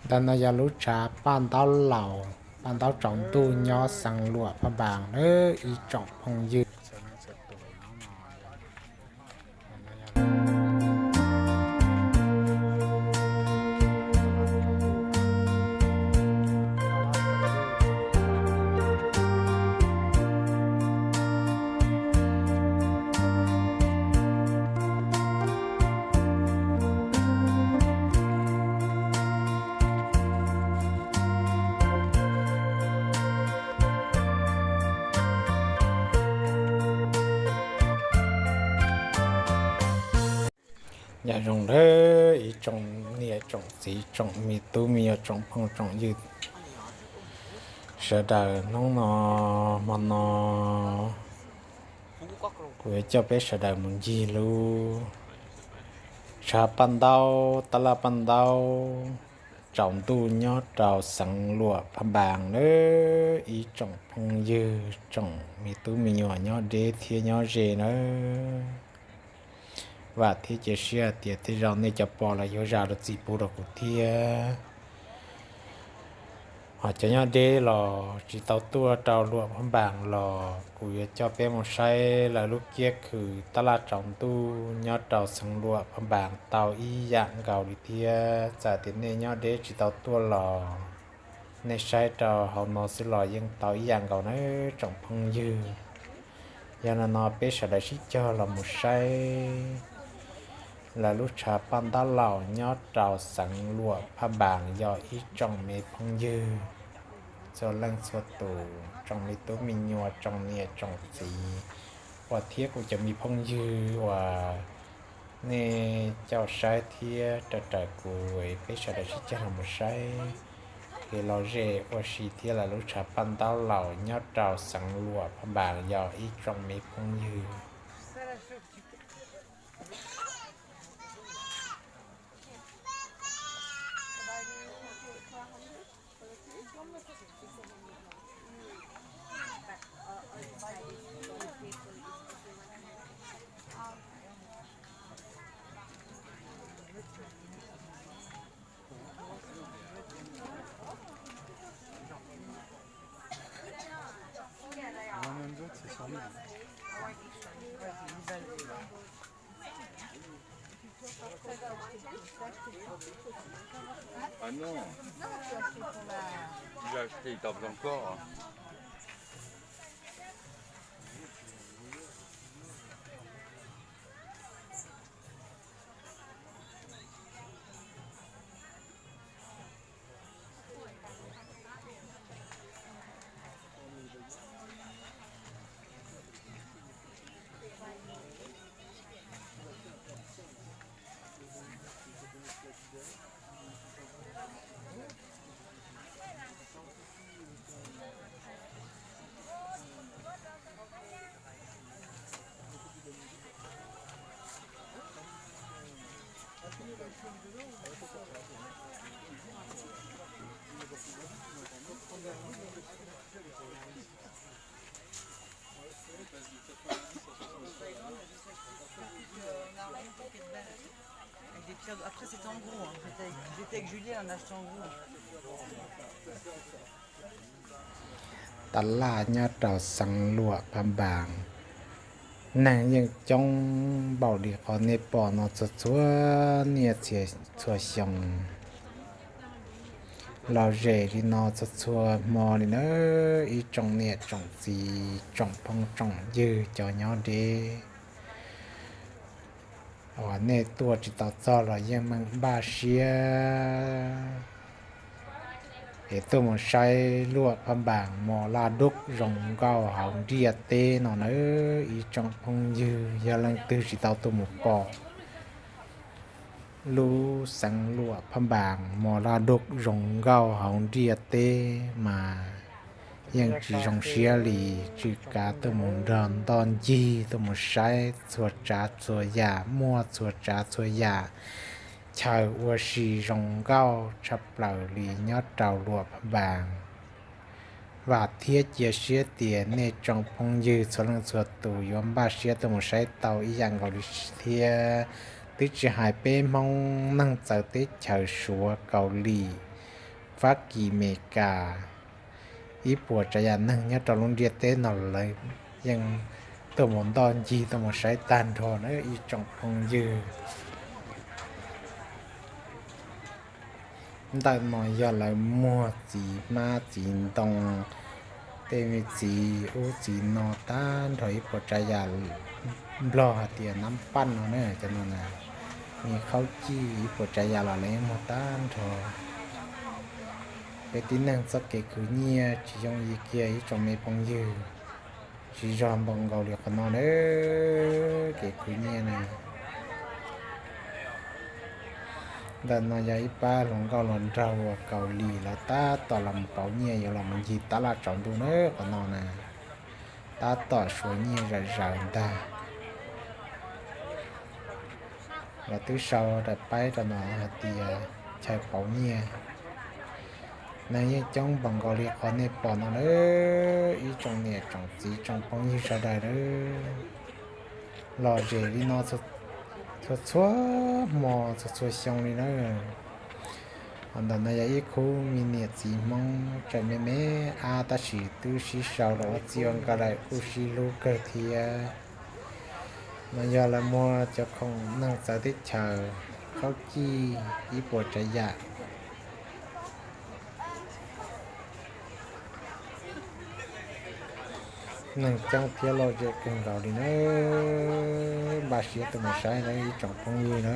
Ntawm no yog lub tshav paj ntaub laus, paj ntaub tsaus ntuj nyob xeev Luam Phaj Npas nawb ib tsoom phooj ywg. Nyob zoo nawb ib tsoom niam tsoom txiv tsoom me tub me nyuam tsoom phooj tsoom ywg sawv daws. Hnub no hmo no kuv yuav coj peb sawv daws mus ncig lub tshav paj ntaub, tab laj paj ntaub tsaus ntuj nyob rau xeev Luam Phaj Npas nawb ib tsoom phooj ywg tsoom me tub me nyuam nyob deb thiab nyob ze nawb. Vam thiab cia siab hais tias tej zaum nej cov pom los yuav zam lub txim pub rau kuv thiab. Ho cov nyob deb los tsis tau tuaj rau Luam Phaj Npas los kuv yuav coj peb mus saib lawv lub kiab khw tab laj tsaus ntuj nyob rau xeev Luam Phaj Npas tau ib yam nkaus li thiab. Txawm tias nej nyob deb tsis tau tuaj los nej saib rau hauv no xwb los yeej tau ib yam nkaus nawb tsoom phooj ywg. Yog li no peb sawv daws sib cog los mus saib lawv lub tshav paj ntaub laus nyob rau xeev Luam Phaj Npas yog ib tsoom me phooj ywg txhua leej txhua tus, tsoom me tub me nyuam, tsoom niam tsoom txiv, uas thiab kuv cov me phooj ywg uas nej coj saib thiab raws raws kuv, peb sawv daws sib cog los mus saib kev lom zem ua si thiab lawv lub tshav paj ntaub laus nyob rau xeev Luam Phaj Npas yog ib tsoom me phooj ywg. Ah non. Tu l'as acheté, il t'en veut encore. Avec des pierres. Après, c'était en gros, hein. J'étais avec, j'étais avec Julie, on a acheté en gros. Taj laj nyob rau xeev Luam Phaj Npas, neeg yeej coob npaum li qhov nej pom no txhua txhua niaj txhia txhua xyoo. Lom zem li no txhua txhua hmo li nawb ib tsoom niam tsoom txiv tsoom phooj tsoom ywg cov nyob deb. Uas nej tuaj tsis tau txog los yeej meem npaj siab es tuaj mus saib Luam Phaj Npas mos laj dub zoo nkauj hauv ntiaj teb no nawb ib tsoom phooj ywg. Yog leej twg tsis tau tuaj mus pom lub xeev Luam Phaj Npas mos laj dub zoo nkauj hauv ntiaj teb mas yeej tsis zoo siab li. Tsis kav tuaj mus nrog ntoj ncig tuaj mus saib txhua tsav txhua yam, muaj txhua tsav txhua yam chaw ua si zoo nkauj tshaj plaws li nyob rau Luam Phaj Npas. Vam thiab cia siab tias nej tsoom phooj ywg txhua leej txhua tus yuav npaj siab tuaj mus saib tau ib yam nkaus li thiab. Twb tsis hais peb Hmoob neeg txawv teb chaws Suav Kaus Lim Fab Kis, Mes Kas, ib puas tsav yam neeg nyob rau lub ntiaj teb no lawv yeej tuaj mus ntoj ncig tuaj mus saib tag nrho na ib tsoom phooj ywg. Ntawm no yog lawv muag txiv hmab txiv ntoo, tej me txiv ub txiv no tag nrho ib puas tsav yam. Nplog hais tias nab paj no na, cov no na, me khaub cij ib puas tsav yam los lawv yeej muag tag nrho. Peb tib neeg txoj kev khwv nyiaj tsis yooj yim kiag ib tsoom me phooj ywg, tsis zog npaum nkaus li qhov no na, kev khwv nyiaj na. Ntawm no yog ib pab hluas nkauj hluas nraug uas Kaus Lim lawv tab tom los mus pauv nyiaj yuav los mus ncig tab laj tsaus ntuj na qhov no na, tab tom suav nyiaj zawm zaws ntag. Lawv twb sau daim paib rau no hais tias chaw pauv nyiaj. Neeg yeej coob npaum nkaus li qhov nej pom no na, ib tsoom niam tsoom txiv tsoom phooj ywg sawv daws na, lom zem li no txhua txhua hmo txhua txhua xyoo li na. Ho ntawm no yog ib khub me niam txiv Hmoob tseem me me ab tab sis twb sib sau los ua txij ua nkawm lawm kuj sib hlub kawg thiab. No yog lawv muag cov khoom neeg txawv teb chaws, khaub cij ib puas tsav yam. Neeg coob thiab lom zem kawg nkaus li na, npaj siab tuaj mus saib na ib tsoom phooj ywg na.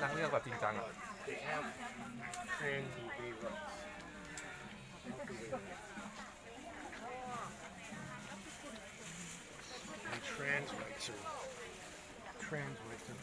Năng lượng và tình trạng ạ. Translator. Translator.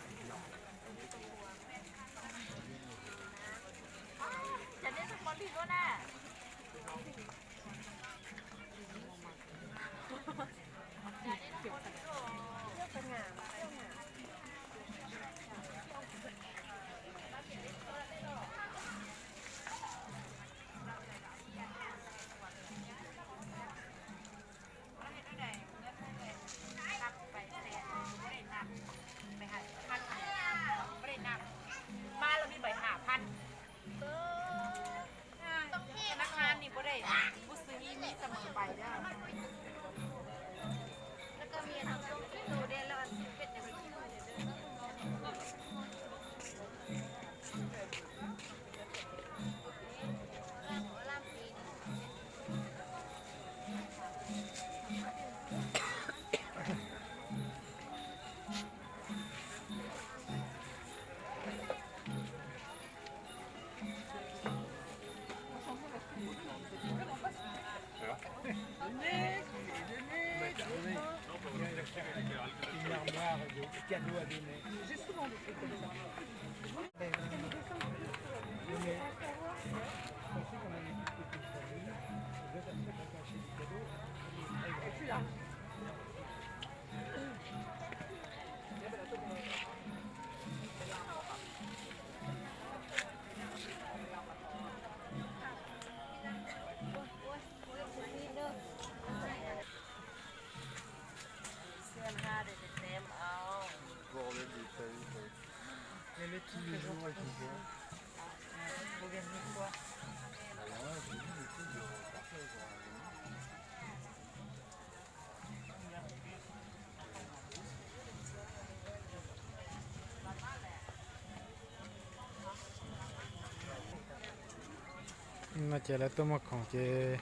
No ces lawv tuaj muag khoom ces,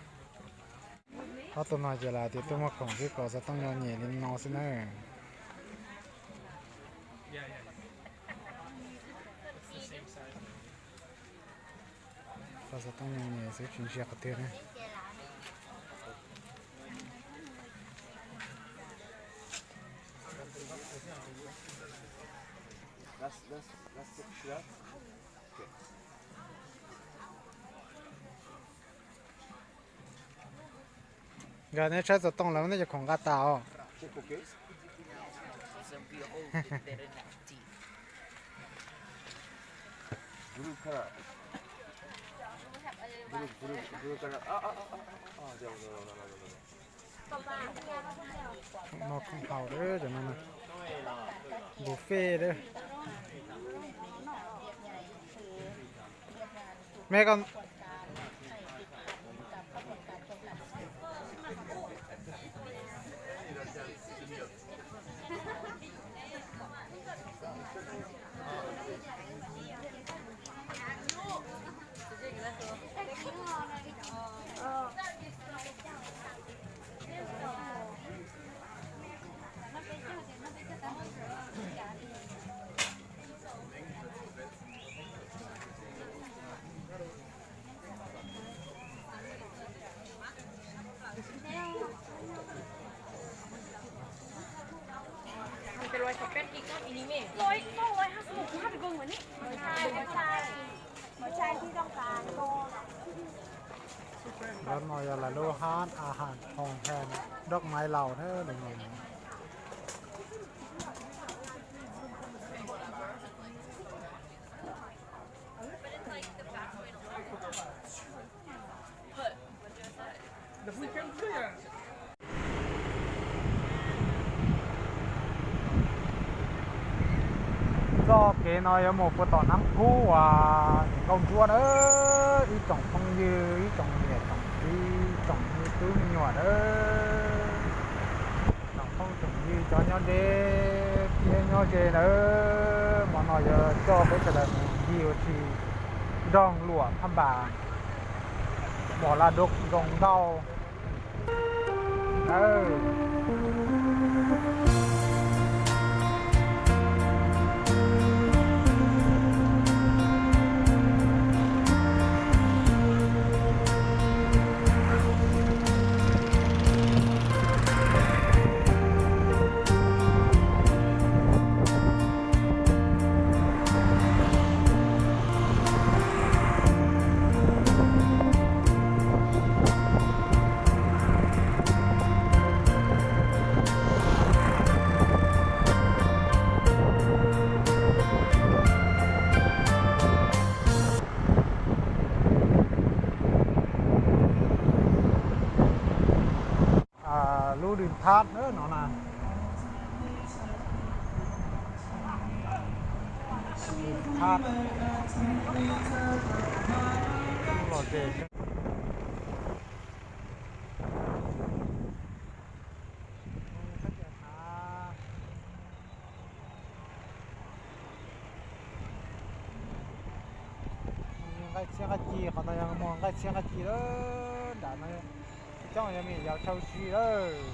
ob tug no ces lawv tias tuaj muag khoom xwb, kom xov tooj nyo nyem li no xwb na. Kom xov tooj nyo nyem xwb tsis ntsia qhov twg na. Nkawd neb tshawb xov tooj lawm nej cov khoom nqa tas os. No khoom haus, cov no buffet. Me ko Lawv no yog lawv lub hab a has hoos hem doj maiv laus thiab lus no. Txoj kev no yuav mus puag tom Nab Kub uas nkauj ntsuab na, ib tsoom phooj ywg, ib tsoom niam tsoom txiv, tsoom me tub me nyuam na, tsoom phooj tsoom ywg cov nyob deb thiab nyob ze na, hmo no yuav coj peb sawv daws mus ncig ua si nroog Luam Phaj Npas, Mos Las Doj zoo nkauj. Lub dws thab no na, thab los ze. Nqaij txhiab nqaij ci, qhov no yog muag nqaij txhiab nqaij ci lawm nram no, coob yog me nyuam yaus chaw si lawm.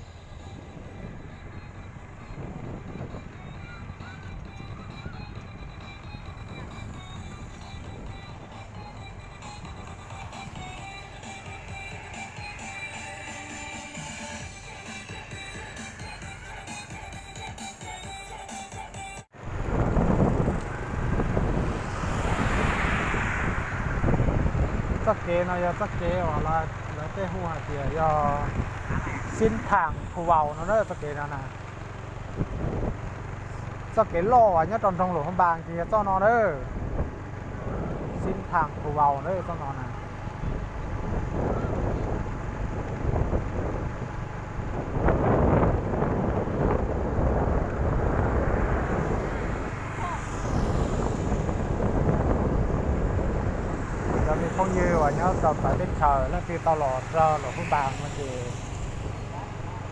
Txoj kev no yog txoj kev uas lawv tej hu hais tias yog Xib Tham Khu Vaus no na, txoj kev no na. Txoj kev loj uas nyob rau nroog Luam Phaj Npas ces yog txoj no na. Xib Tham Khu Vaus na txoj no na. Cov me phooj ywg uas nyob rau txawv teb chaws leej twg tau los rau Luam Phaj Npas no ces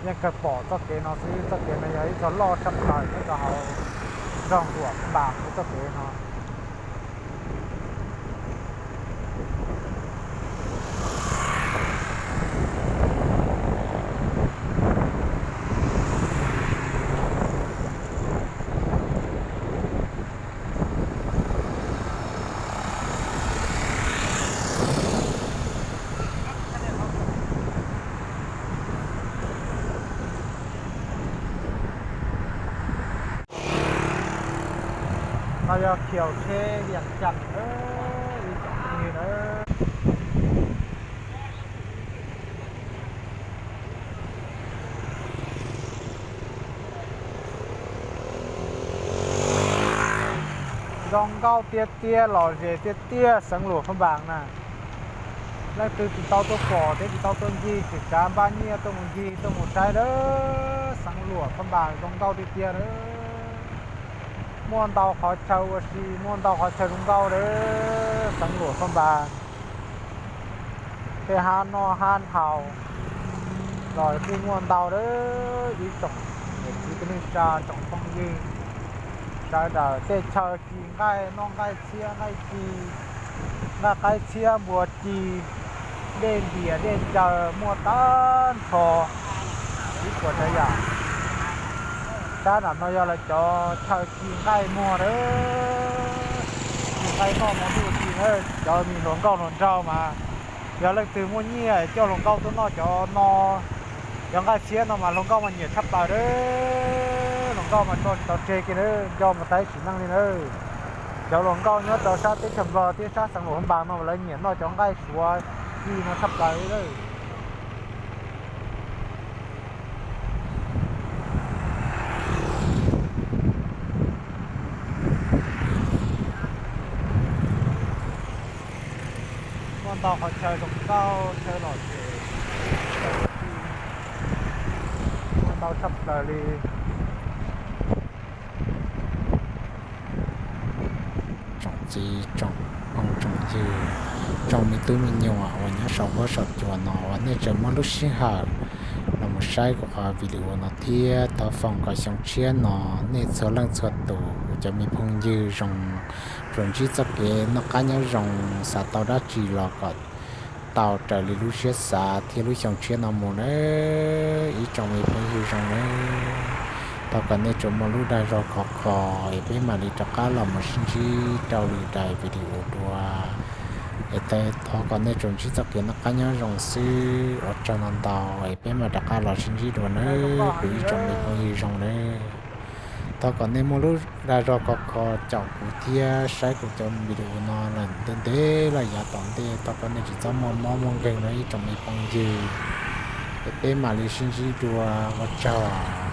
yeej kawg pom txoj kev no xwb. Txoj kev no yog ib txoj loj tshaj plaws nyob rau hauv nroog Luam Phaj Npas, txoj kev no. No yog khiaus tsheb Vias Cas na, ib tsoom phooj ywg na. Zoo nkauj tiag tiag, lom zem tiag tiag, xeev Luam Phaj Npas na. Leej twg tsis tau tuaj pom thiab tsis tau tuaj ncig, tseem xav npaj nyiaj tuaj mus ncig tuaj mus saib lawm, xeev Luam Phaj Npas zoo nkauj tiag tiag na. Muaj ntau qhov chaw ua si, muaj ntau qhov chaw zoo nkauj lawm, xeev Luam Phaj Npas. Tej hab noj hab haus los kuj muaj ntau lawm, ib tsoom niam txiv kwv tij neej tsa, tsoom phooj ywg sawv daws. Tej chaw ci nqaij, noj nqaij txhiab nqaij ci, nqaij qaib txhiab npua ci, dej npias dej ncaws muaj tag nrho ib puas tsav yam. Sab nram no yog lawv cov chaw ci nqaij muag lawm, ci nqaij noj no ntuj ci na. Cov me hluas nkauj hluas nraug mas yog leej twg muaj nyiaj coj hluas nkauj tuaj noj cov no, cov nqaij txhiab no mas hluas nkauj mas nyiam tshaj plaws lawm. Hluas nkauj mas tso tsis tau tseg kiag na, nco mus tag sim neej li na. Cov hluas nkauj nyob rau sab teb chaws Nplog thiab sab xeev Luam Phaj Npas no mas lawv nyiam noj cov nqaij suav ci no tshaj plaws li lawm. Muaj ntau qhov chaw zoo nkauj, chaw lom zem, muaj ntau tshaj plaws li. Tsoom txiv tsoom phooj tsoom ywg, tsoom me tub me nyuam uas nyob saum huab saum cua no uas nej tseem muaj lub sij hawm los mus saib kuv qhov video no thiab thov foom kom xyoo tshiab no nej txhua leej txhua tus kuv cov me phooj ywg zoo, tsuas ntsib txoj kev noj qab nyob zoo, xav tau dab tsi los kom tau raws li lub siab xav thiab lub xyoo tshiab no mus nawb ib tsoom me phooj ywg zoo nawb. Thov kom nej tsuas muaj lub dag zog khov kho es peb mam li rov qab los mus sib ntsib rau lwm daim video dua. Es thov kom nej tsuas ntsib txoj kev noj qab nyob zoo xwb, ua tsaug ntau ntau es peb mam rov qab los sib ntsib dua nawb kuv ib tsoom me phooj ywg zoo nawb. Thov kom nej muaj lub dag zog khov kho caum kuv thiab saib kuv cov video no lawm ntev ntev los yav tom ntej, thov kom nej tsis txhob muaj mob muaj nkeeg nawb ib tsoom me phooj ywg. Es peb mam li sib ntsib dua, ua tsaug.